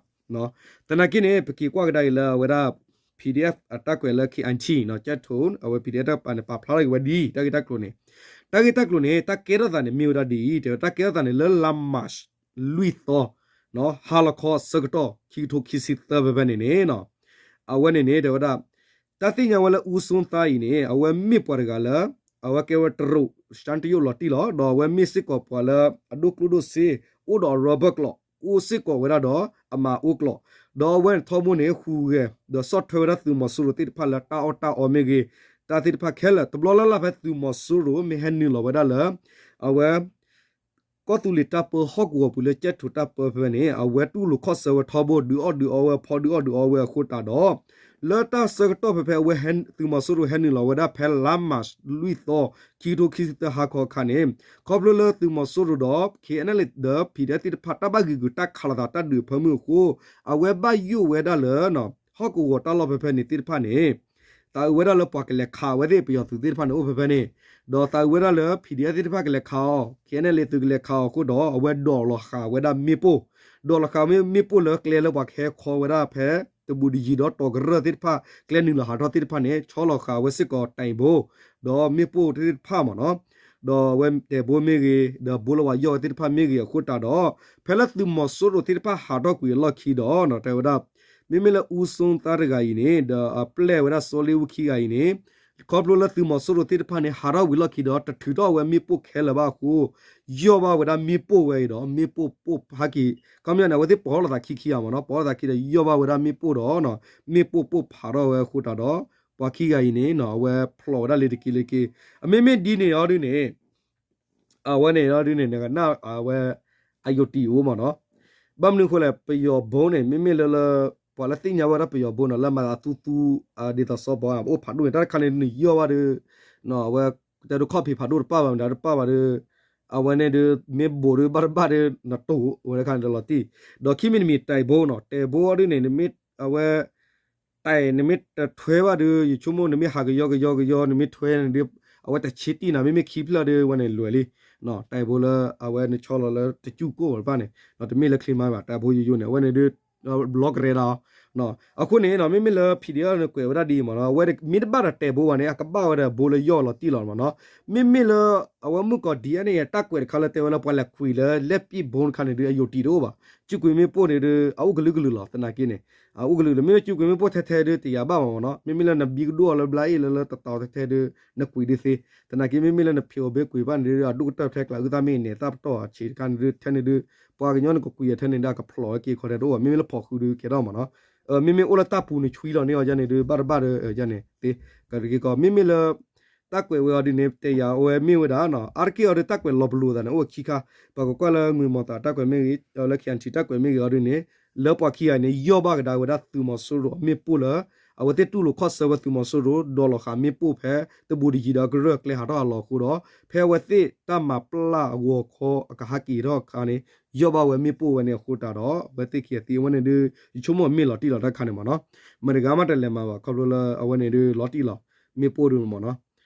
သနာ်က့န့ၣ် ပက့ၤကွၢ်ကဒါအံၤလၢအဝဲဒၣ် PDF အတၢ်ကွဲးလၢ KIT နီၤ ကၠဲၣ်ထိၣ် အဝဲ PDF တၢ်ပာ်န့ၣ် ပာ်ဖျါထီၣ်က့ၤဝဲဒ်အံၤ တၢ်ဂ့ၢ်တၢ်ကျိၤန့ၣ်, တၢ်ဂ့ၢ်တၢ်ကျိၤန့ၣ် တၢ်ကဲထီၣ်သးန့ၣ် မ့ၢ်ဝဲဒၣ်ဒ်အံၤ တဲဝဲ တၢ်ကဲထီၣ်သးန့ၣ် လၢလါ March လွံၢ်သီ ဟါလီၤခီအဆၢကတီၢ် ခံကထိခံဆံသၢဖဲဖဲန့ၣ်န့ၣ် အဝဲန့ၣ်န့ၣ် တဲဝဲဒၣ် တၢ်သ့ၣ်ညါဝဲလၢ အူစိသါအံၤန့ၣ် အဝဲမ့ၢ်ပှၤတဂၤလၢ အဝဲကဲဝဲတရူး ရှမ်းတရုတ် လီၤတံၢ်လီၤ. ဒီးအဝဲမ့ၢ်စ့ၢ်ကီးပှၤလၢအဒိၣ်ကျိၣ်ဒိၣ်စ့ အိၣ်ဒီး Robert ကျိာ် အိၣ်စ့ၢ်ကီးဝဲဒၣ်ဒီးအမၤအိၣ်ကျိာ်, ဒီးအဝဲန့ၣ်ထီဘိန့ၣ် ဟူးဂဲၤ ဒီးဆီၣ်ထွဲဝဲဒၣ်သုးမီၤစိရိၤသ့ၣ်တဖၣ်လၢတၢ်အီၣ်တၢ်အီမ့ၢ်ဂ့ၤ တၢ်သ့ၣ်တဖၣ်ခဲလၢာ် တဘျီလၢ်လၢ်ဖဲသုးမီၤစိရိၤမ့ၢ်ဟဲနုာ်လီၤဝဲဒၣ်လၢ အဝဲ ကီၢ်သူလ့ၤတၢ်ပၢဟီၣ်ကဝီၤပူၤလၢကၠဲၣ်ထိၣ်တၢ်ပၢဖဲန့ၣ် အဝဲတူၢ်လိာ်ခီၣ်ဆၢဝဲထီဘိ ဒုးအီၣ်ဒုးအီဝဲ ဖီဒုးအီၣ်ဒုးအီဝဲအဃိသတးဒီး လၢတၢ်ဆၢကတီၢ်ဖဲဖဲအဝဲ သုးမီၤစိရိၤဟဲနုာ်လီၤဝဲဒၣ်ဖဲလါ March လွံၢ်သီ ခံကထိခံဆံသၢဟါခီအခါန့ၣ် ခီဖျိလၢသုးမီၤစိရိၤဒီး KNLA ဒီး PDF သ့ၣ်တဖၣ် တၢ်ဘၣ်ဂံာ်ဂူာ်တၢ်ခးလိာ်သးတၢ်ဒုးအဖၢမုၢ်အဃိ အဝဲဘၣ်ယိၣ်ဝဲဒၣ်လၢ ဟီၣ်ကဝီၤတၢ်လီၢ်ဖဲဖဲန့ၣ်သ့ၣ်တဖၣ်န့ၣ် သးအုးဝဲဒၣ်လၢပှၤကလဲၤခးအဝဲသ့ၣ် ပယီၤသုးသ့ၣ်တဖၣ်န့ၣ်အိၣ်ဖဲဖဲန့ၣ်, ဒီးသးအုးဝဲဒၣ်လၢ PDF သ့ၣ်တဖၣ်ကလဲၤခးအီၤ KNLA သုးကလဲၤခးအီၤအဃိဒီး အဝဲဒိးလီၤဃာ်ဝဲဒၣ်မ့ၣ်ပိၢ်, ဒိးလီၤဃာ်မ့ၣ်ပိၢ်လၢကျဲလၢပှၤကဟဲခီဝဲဒၣ်ဖဲ တဘူးတယံၤဒီးတီၤကရၢၢ်သ့ၣ်တဖၣ် ကျဲနုာ်လီၤဟးထီၣ်သ့ၣ်တဖၣ်န့ၣ် ဆီလီၤဃာ်ဝဲစ့ၢ်ကီး တၢ်အံၤဘိ ဒီးမ့ၣ်ပိၢ်သ့ၣ်တဖၣ်မ့ၢ်နီၤ, ဒီးအဝဲတဲာ်ဘိမ့ၢ်ဂ့ၤ ဒီးဘိလၢပှၤယီၢ်ဝဲသ့ၣ်တဖၣ်မ့ၢ်ဂ့ၤအဃိသတးဒီး ဖဲလၢသုးမီၤစိရိၤသ့ၣ်တဖၣ်ဟးထီၣ်ကွံာ်အလီၢ်ခံဒီး တဲဝဲဒၣ် မ့မ့ၢ်လၢအူစိသါတဂၤအံၤန့ၣ် ဒီးအပျဲၢ်ဝဲဒၣ်စီၤလ့ဝူခံဂၤအံၤန့ၣ် ခီဖျိလၢသုးမီၤစိရိၤသ့ၣ်တဖၣ်န့ၣ် ဟးထီၣ်ဝံၤလီၢ်ခံဒီး တထုးထီၣ်အဝဲမ့ၣ်ပိၢ်ခဲလၢာ်ဘၣ်အဃိ ယီၢ်ဘၣ်ဝဲဒၣ်မ့ၣ်ပိၢ်ဝဲအံၤဒီး မ့ၣ်ပိၢ်ပိၢ်ဖးက့ၤ ခီပညီန့ၣ် အဝဲသ့ၣ်ပိာ်ထီၣ်လိာ်သးခံခံဂၤမ့ၢ်နီၤ ပိာ်ထီၣ်သးခံဒီး ယီၢ်ဘၣ်ဝဲဒၣ်မ့ၣ်ပိၢ်ဒီး မ့ၣ်ပိၢ်ပိၢ်ဖးထီၣ်ဝဲအဃိသတးဒီး ပှၤခံဂၤအံၤန့ၣ် အဝဲဖျိးဝဲဒၣ်လၢတက့ၢ်လၢတက့ၢ် အမ့မ့ၢ်ဒ်န့ၣ်အီၤဒ်န့ၣ် အဝဲန့ၣ်ဒုန့ၣ် နကနၣ်အဝဲ အယိာ်တံၢ်အိၣ်မ့ၢ်နီၤ. ဘၣ်မနုၤအဃိလဲၣ် ပယီၤဘိန့ၣ် မ့မ့ၢ်လၢလၢ ပှၤလၢသ့ၣ်ညါဝဲဒၣ်ပယီၤဘိနီၤ လၢမၤသးသူသူ ဒ်သိးစီၤပီၤအိၣ်ဖးဒိၣ်န့ၣ် တၢ်တခါန့ၣ် နယီၢ်ဘၣ်ဒီး အဝဲ တဲဒိခီၣ်ဖံးဖးဒိၣ်တပၣ်ဘၣ် မတၤတပၣ်ဘၣ်ဒီး အဝဲန့ၣ်ဒီး မ့ၢ်ဘိးဒီးဘၣ်တဘၣ်ဒီး နတိၢ်ဝဲတခါန့ၣ်ဒီးလီၤတံၢ် ဒီးခံမံၤတမံၤ တဲာ်ဘိနီၤ တဲာ်ဘိအီၤဒုန့ၣ် နမ့ၢ်အဝဲ တဲာ်နမ့ၢ်တထွဲဘၣ်ဒီး ယဆိကမိၣ်နမ့ၢ်ဟးကယီကယီကယီ နမ့ၢ်ထွဲန့ၣ်ဒီး အဝဲတဆ့တံၢ်နၤ မ့မ့ၢ်ခံဖျၢၣ်ဒီး ဝဲန့ၣ်လွဲၢ်လံ တဲာ်ဘိလၢအဝဲန့ၣ်ဆီလီၤလၢတကၠူၢ်ကိၣ်တဖၣ်န့ၣ် တမ့ၢ်လၢချ့မါဘၣ် တဲာ်ဘိယိယိန့ၣ် အဝဲန့ၣ်ဒီး ဘျီကရဲဒၣ်အီၤ အဃိန့ၣ်နီၤ မ့မ့ၢ်လၢ ဖံးဒ့အီၤ နကွဲးဝဲဒၣ်ဒ်အံၤမ့ၢ်နီၤ အဝဲမ့ၢ်တဘၣ်ဒီးတဲာ်ဘိဘၣ်န့ၣ် အကဘၣ်ဝဲဒီးဘိလၢယီၢ်လီၤတံၢ်လီၤမ့ၢ်နီၤ မ့မ့ၢ်လၢ အဝဲမုၢ်ကီၤဒံးအန့ၣ် တၢ်ကွဲးတခါလၢတဲဝဲလၢပှၤလဲၤကွံာ်လၢလဲၣ်ပံၣ်ဘိတခါန့ၣ်ဒီး အယိာ်တံၢ်တအိၣ်ဘၣ် စုကွံာ်မ့ၣ်ပိၢ်န့ၣ်ဒီး အအိၣ်ကလုာ်ကလုာ်လီၤ သနာ်က့န့ၣ် အအိၣ်ကလုာ်လၢ မ့မ့ၢ်စုကွံာ်မ့ၣ်ပိၢ်ထဲထဲဒီး တယာ်ဘၣ်မ့ၢ်နီၤ မ့မ့ၢ်လၢနဘံကဒိၣ်အီၤလၢဘျါအ့ၣ်လၢလၢတတီၤထဲထဲဒီး နကွံာ်ဒုးသ့ သနာ်က့ မ့မ့ၢ်လၢနဖံးအိၣ်ဘ့ၣ်ကွံာ်ဘၣ်န့ၣ်ဒီး အဒိၣ်ကတၢၢ်ထဲကျးအုၣ်သၣ်မ့ၢ်အံၤန့ၣ် သၣ်ပတီၢ်အဆံးတခါန့ၣ်ဒီး ထဲန့ၣ်ဒီး ပှၤကညီန့ၣ်ကကွံာ်အီၤထဲန့ၣ်ဒီး အကဖျိးဝဲက့ၤခီထဲတအိၣ်ဘၣ် မ့မ့ၢ်လၢဖီၣ်ဃုာ်ဒီးကဲထီၣ်မ့ၢ်နီၤ မ့မ့ၢ်အိၣ်လၢတၢ်ပူၤန့ၣ် ဆွံလီၤန့ၢ်အီၤယါန့ၣ်ဒီး ဘၣ်တဘၣ်ဒီးယါန့ၣ်သ့ ကရက့ၤကီး မ့မ့ၢ်လၢ တၢ်ကွဲးဝဲအီၤဒုန့ၣ် တဲယၤအဝဲမ့ၢ်ဝဲဒၣ်နီၤ အါတက့ၢ်အီၤဒီး တၢ်ကွဲးလီၤပလိာ်သးန့ၣ် အိၣ်ခံခါ ပှၤကကွၢ်လၢမုၢ်မီၤသးတၢ်ကွဲးမ့ၢ်ဂ့ၤ လၢ ခီၣ်အၣ်ထံး တၢ်ကွဲးမ့ၢ်ဂ့ၤအီၤဒုန့ၣ် လၢပှၤခံဂၤန့ၣ် ယီၢ်ဘၣ်ကဒါဝဲဒၣ်သုးမီၤစိရိၤအမ့ၣ်ပိၢ်လၢ အဝဲသ့ၣ်တူၢ်လိာ်ခီၣ်ဆၢဝဲသုးမီၤစိရိၤ ဒိးလီၤဃာ်မ့ၣ်ပိၢ်ဖဲ တဘူးတယံၤဒီးကရၢၢ်ကျဲဟးထီၣ်ဟးလီၤအဃိဒီး ဖဲအဝဲသ့ၣ်တၢ်မၤပျၢ်အဂီၤခီအကဟးက့ၤထီၣ်အခါန့ၣ် ယီၢ်ဘၣ်ဝဲမ့ၣ်ပိၢ်ဝဲန့ၣ်အဃိတၢ်ဒီး အဝဲသ့ၣ်ခံဂၤသံအဝဲန့ၣ်ဒု ယဆိကမိၣ်မ့ၢ်လီၤတံၢ်လီၤတၢ်တခါန့ၣ်မ့ၢ်နီၤ မတၤတဂၤမးတလဲၤမၤဘၣ် ခီဖျိလၢအဝဲန့ၣ်ဒု လီၤတံၢ်လီၤ မ့ၣ်ပိၢ်ဒုမ့ၢ်နီၤ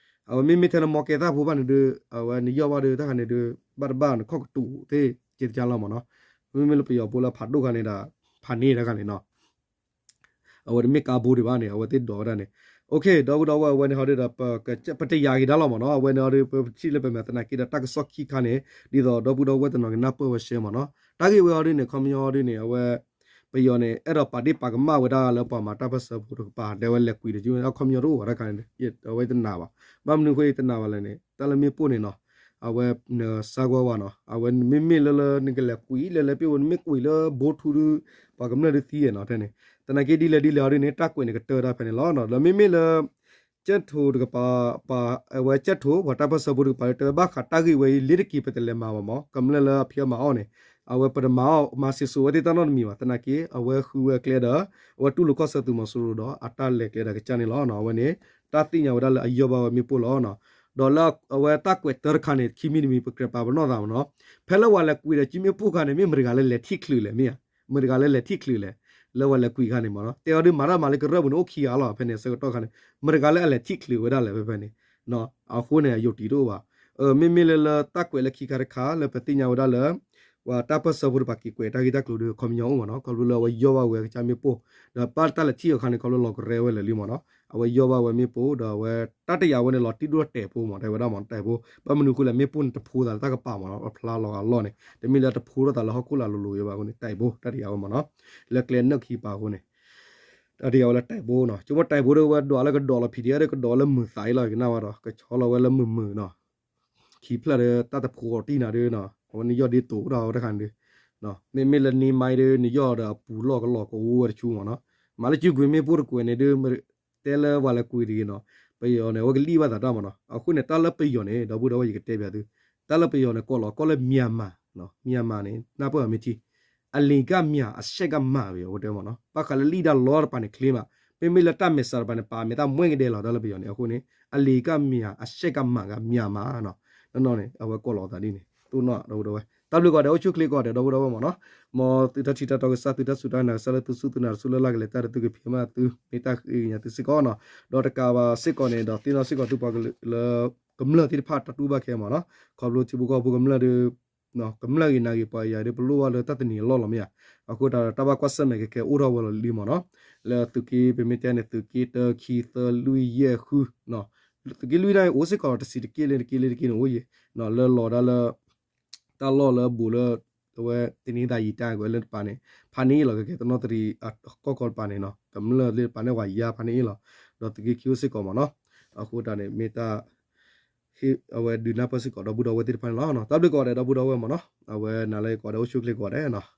အဝဲမ့မ့ၢ်ထဲလၢမီကဲသၣ်ဖိဘၣ်န့ၣ်ဒု အဝဲနယီၢ်ဘၣ်ဒုတၢ်ခါန့ၣ်ဒု ဘၣ်တဘၣ်နခီၣ်ကတူာ်သ့ၣ်က့တကါလီၤမ့ၢ်နီၤ မ့မ့ၢ်လၢပယီၤဖိလၢဖးဒိၣ်ခါန့ၣ်ဒီး ဖးန့ၢ်တၢ်ခါန့ၣ်နီၤ အဝဲတမ့ၢ်ကါဘိဒံးဘၣ်န့ၣ် အဝဲသ့ၣ်ဒိးဝဲဒၣ်န့ၣ် ဒီပုၢ်ဒီဝဲၢ် အဝဲန့ၣ်ဟီဒုဒီး ပတယာ်က့ၤဒၣ်လီၤမ့ၢ်နီၤ အဝဲန့ၣ်ဟီဒု ပထံၣ်လၢပမဲာ်သနာ်က့ဒီး တၢ်ကစီၣ်ခံခါန့ၣ် ဒ်သိးဒီပုၢ်ဒီဝဲၢ်တနီၤကနၢ်ပၢၢ်ဝဲရှဲမ့ၢ်နီၤ တၢ်ဂ့ၢ်ဝဲဟီဒုန့ၣ် ခီပညီဟီဒုန့ၣ် အဝဲ ပယီၤန့ၣ် အဲၣ်ဒိးပာ်ဒ့ၣ်ပာ်ကမၣ်ဝဲဒၣ်လၢပှၤမၤတၢ်ပၢၢ်ဆၢဖိတကပၤ တဲဝဲလဲၤကွံာ်ဒီး ခီပညီတအိၣ်ဘၣ်တၢ်ခါန့ၣ် အဝဲတနာ်ဘၣ် ဘၣ်မနုၤအဃိတနာ်ဘၣ်လဲၣ်န့ၣ် တၢ်လၢမ့ၣ်ပိၢ်န့ၣ်နီၤ အဝဲနစါကွၢ်ဝဲနီၤ အဝဲမ့မ့ၢ်လၢလၢနကလဲၤကွံာ်လၢလဲၤပ့ၣ်ဝဲ နမ့ၢ်ကွံာ်လၢဘိထူဒု ပှၤကမျၢၢ်ဒုသံနီၤ ဖဲန့ၣ် သနာ်က့ဒ်လဲၣ်ဒ်လဲၣ်ဟီဒုန့ၣ် တၢ်ကွဲးန့ၣ်ကတၢၢ်တၢ်ဖဲန့ၣ်လီၤ ဒီးမ့မ့ၢ်လၢ ကၠဲၣ်ထိတကပၤ ပှၤ အဝဲကၠဲၣ်ထိ ပှၤတၢ်ပၢၢ်ဆၢဖိတကပၤ တဲဝဲဘၣ်ဃးတၢ်ဂ့ၢ်ဝဲအံၤ လ့ၤတက့ၤပတလဲၤမၤဘၣ်မ့ၢ် ကမျၢၢ်လၢအဖံးအီၣ်မၤအီၣ်န့ၣ် အဝဲပတမၤအီၣ်မၤစ့ၢ်စိၤဝဲသ့ၣ်တၢ်နီတမံၤဘၣ် သနာ်က့ အဝဲဃုဝဲအကျဲဒီး အဝဲတူၢ်လိာ်ခီၣ်ဆၢသုးမီၤစိရိၤဒီး အတၢ်လဲၤကျဲဒီးကစၢ်န့ၣ်လီၤ အဝဲန့ၣ် တၢ်သ့ၣ်ညါဝဲဒၣ်လၢအယီၢ်ဘၣ်ဝဲမ့ၣ်ပိၢ်လီၤ ဒီးလၢအဝဲတၢ်ကွဲးတၢၢ်တခါန့ၣ် ခံမံၤတမံၤ ပကြၢးပာ်ပနီၣ်သးမ့ၢ်နီၤ ဖဲလၢပှၤလဲၤကွံာ်ဒီးကၠံမ့ၣ်ပိၢ်ခါန့ၣ် မ့ၢ်မတၤတဂၤလၢလဲၤထံၣ်ချုးလဲၣ်မ့ၢ်ဧါ မတၤတဂၤလၢလဲၤထံၣ်ချုးလဲၣ် လၢပှၤလဲၤကွံာ်ခါန့ၣ်မ့ၢ်နီၤ တဲအီၤဒုးမၤတၢ်မၤလၢကရၢၢ်ပူၤန့ၣ် အိၣ်ခံဂၤလီၤ ဖဲန့ၣ်အဆၢကတီၢ်ခါန့ၣ် မတၤတဂၤလၢအလဲၤထံၣ်ချုးဝဲဒၣ်လဲၣ်ဖဲဖဲန့ၣ် အဃိန့ၣ် အယိာ်တံၢ်တအိၣ်ဘၣ် မ့မ့ၢ်လၢလၢတၢ်ကွဲးလၢခံခါတခါ လၢပသ့ၣ်ညါဝဲဒၣ်လၢ ပှၤတၢ်ပၢၢ်ဆၢဖိတကပၤက့ၤကွဲးတၢ်ဂ့ၢ်တၢ်ကျိၤဒီး ခီပညီအိၣ်မ့ၢ်နီၤ ခီဖျိလၢအဝဲယီၢ်ဘၣ်ဝဲကစၢ်မ့ၣ်ပိၢ် ဒီးဘၣ်တၢ်လဲၤထံၣ်အခါန့ၣ် ခီဖျိလီၤကရဲဝဲလၢာ်လံမ့ၢ်နီၤ အဝဲယီၢ်ဘၣ်ဝဲမ့ၣ်ပိၢ် ဒီးအဝဲတၢ်တယာ်ဝဲန့ၣ် လီၤတံၢ်ဒိၣ်တဲာ်ဖိမ့ၢ် တဲဝဲဒၣ်မ့ၢ်တဲာ်ဖိ ဘၣ်မနုၤအဃိလဲၣ် မ့ၣ်ပိၢ်န့ၣ်တဖိသးလၢတၢ်ကပၤမ့ၢ်နီၤ အဖျါလီၤဂာ်လီၢ်န့ၣ် တမ့ၢ်လၢတဖိထီၣ်သးလၢဟီၣ်ခိၣ်လာ်လိၤလိၤဝဲဘၣ်အဃိန့ၣ် တဲာ်ဖိတၢ်တယာ်ဝဲမ့ၢ်နီၤ လၢကျဲနၢၣ်ခံပၤအဃိန့ၣ် တၢ်တယာ်ဝဲလၢတဲာ်ဖိနီၤ ကၠိမိၣ်တဲာ်ဖိဒီးဝဲဒွးလၢကဒိးလီၤ ဖံးဒ့အီၤဒီးကဒိးလၢမုၢ်သးအံၤလီၤ ကနၣ်ဝဲဒီး ကဆီလီၤဝဲလၢမုၢ်မုၢ်နီၤ ခံဖျၢၣ်ဒီး တၢ်တဖိအီၤတံၢ်နၤဒုနီၤ အဝဲနယီၢ်ဒ့တိၤတၢ်ဝဲတခါန့ၣ်ဒု မ့မ့ၢ်လၢန့ၢ်မါအံၤဒု နယီၢ်ဒီးအပူၤလီၢ်ကလီၢ်ကအိၣ်ဝဲတဆူမ့ၢ်နီၤ မၤလၢကၠူကွံာ်မ့ၣ်ပိၢ်တကွဲးန့ၣ်ဒု တဲလၢပှၤလဲၤကွံာ်တဂ့ၤနီၤ ပယီၤန့ၣ် အဝဲကလံၣ်ဘၣ်သးတၢ်မ့ၢ်နီၤ အဃိန့ၣ် တၢ်လၢပယီၤန့ၣ် ဒီပုၢ်ဒီဝဲၢ် ယကတဲပၠးသု တၢ်လၢပယီၤန့ၣ် ကိးလီၤကီၢ်လၢ Myanmar နီၤ Myanmar န့ၣ် နၢ်ပၢၢ်အမ့ၢ်ထံ အလံၤကမျၢ် အရှဲကမၢ်ဝဲ အဝဲတဲမ့ၢ်နီၤ ဘၣ်ဃးလၢလံာ်တၢ်လီတပၤန့ၣ် ချ့မး မ့မ့ၢ်လၢတၢ်မဲာ်ဆှးတပၤန့ၣ် ပာ်မဲာ်တၢ်မှဲကဒဲလီၤ တၢ်လၢပယီၤန့ၣ် အဃိန့ၣ် အလံၤကမျၢ် အရှဲကမၢ်ဂ့ၤ Myanmar နီၤ နီၢ်နီၢ်န့ၣ် အဝဲကိးလီၤအသးဒ်န့ၣ် သိၣ်နီၣ်ဒီပုၢ်ဒီဝဲၢ် တၢ်ဘျုးကိးဂၤဒဲး အိၣ်ဆူၣ်ချ့ကိးဂၤဒဲး ဒီပုၢ်ဒီဝဲၢ်မ့ၢ်နီၤ မ်သုတၢ်ထံၣ်တၢ်တီကစၢ် သုတၢ်စူၢ်တၢ်နာ်ကစၢ်လၢသုစူၢ်သုနာ်တစူၢ်လၢ်လၢ်ကလဲၤတၢ်ဒီးသုကဖံးမၤသု မ့ၢ်တၢ်ဃ့ကညးသုစ့ၢ်ကီးနီၤ ဒီးတကးဘၣ်စ့ၢ်ကီးန့ၣ် ဒီးသ့ၣ်နီၣ်စ့ၢ်ကီးသုပှၤကလုာ်လၢ ကမျၢၢ်သ့ၣ်တဖၣ်တၢ်တူၢ်ဘၣ်ခဲမ့ၢ်နီၤ ခီဖျိထံဖိကီၢ်ဖိကမျၢၢ်ဒီး ကမျၢၢ်ဂ့ၤနၤဂ့ၤပှၤယၤဒီး ပလိၣ်ဘၣ်လၢတၢ်တနံၤအလီၢ်လီၤမ့ၢ်ဧါ အဃိတၢ်တၢ်ဘၣ်ကွၢ်ဆၢၣ်မဲာ်ကဲကဲအိၣ်ထီၣ်ဝဲလီၤလံမ့ၢ်နီၤ လၢသုးက့ ပမ့ၢ်တဲန့ၣ် သုးက့တၢ ခံ သၢ လွံၢ် ယဲၢ် ဃု သုးက့လွံၢ်ဒၣ်အံၤ အိၣ်စ့ၢ်ကီးတဆံးတက့ၢ်လၢတက့ၢ်လၢတက့ၢ်န့ၣ်အိၣ်ယံၤ လၢလီၤဒၣ်လၢ တၢ်လီၢ်လၢအဘူးလၢ အဝဲသန့ၤသးယံာ်တၢ်ကွဲးလၢတပၤန့ၣ် ဖးန့ၢ်အံၤလီၤ ကဲကဲတနီသရံၣ်အကီၢ်ကီၢ်တပၤန့ၣ်နီၤ ကမျၢၢ်လၢတပၤန့ၣ် ဝၤယါဖးန့ၢ်အံၤလီၤ ဒီးသုးက့ခံအိၣ်စ့ၢ်ကီးမ့ၢ်နီၤ အဃိတၢ်န့ၣ် မ့ၢ်တၢ် ဟ့ၣ်အဝဲဒုးနၢ်ပၢၢ်စ့ၢ်ကီးဒီပုၢ်ဒီဝဲၢ်သ့ၣ်တဖၣ်န့ၣ်လီၤ. တၢ်ဘျုးကိးဂၤဒဲးဒီပုၢ်ဒီဝဲၢ်မ့ၢ်နီၤ အဝဲနၤလၢကိးဂၤဒဲးအိၣ်ဆူၣ်ချ့ကိးဂၤဒဲးနီၤ